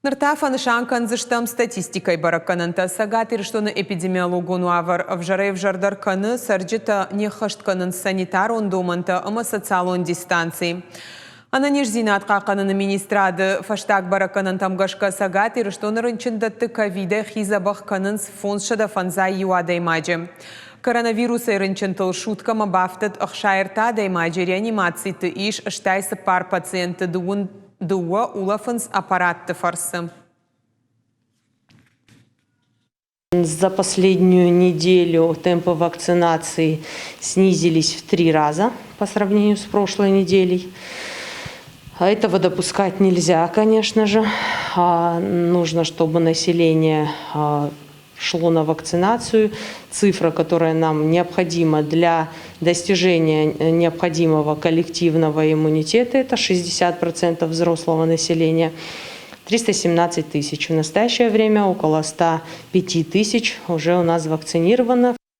Ныр та фӕнысан кӕндзыстӕм статистикӕйы бӕрӕггӕнӕнтӕ. Цӕгат Ирыстоны эпидемиологон уавӕр ӕвзӕрӕй-ӕвзӕрдӕр кӕны, цӕрджытӕ не ххӕст кӕнынц санитарон домӕнтӕ ӕмӕ социалон дистанци. Ӕнӕниздзинад хъахъхъӕныны министрады фӕстаг бӕрӕггӕнӕнтӕм гӕсгӕ Цӕгат Ирыстоны рынчындӕтты ковидӕй хи дзӕбӕх кӕнынц 551 адӕймаджы. Коронавирусӕй рынчынтыл суткӕмӕ бафтыд 63 адӕймаджы, реанимациты ис 84 пациенты, дыууын дыууӕ улӕфынц аппаратты фӕрцы. За последнюю неделю темпы вакцинации снизились в три раза по сравнению с прошлой неделей. Этого допускать нельзя, конечно же. Нужно, чтобы население шло на вакцинацию. Цифра, которая нам необходима для достижения необходимого коллективного иммунитета, это 60% взрослого населения, 317 тысяч. В настоящее время около 105 тысяч уже у нас вакцинировано.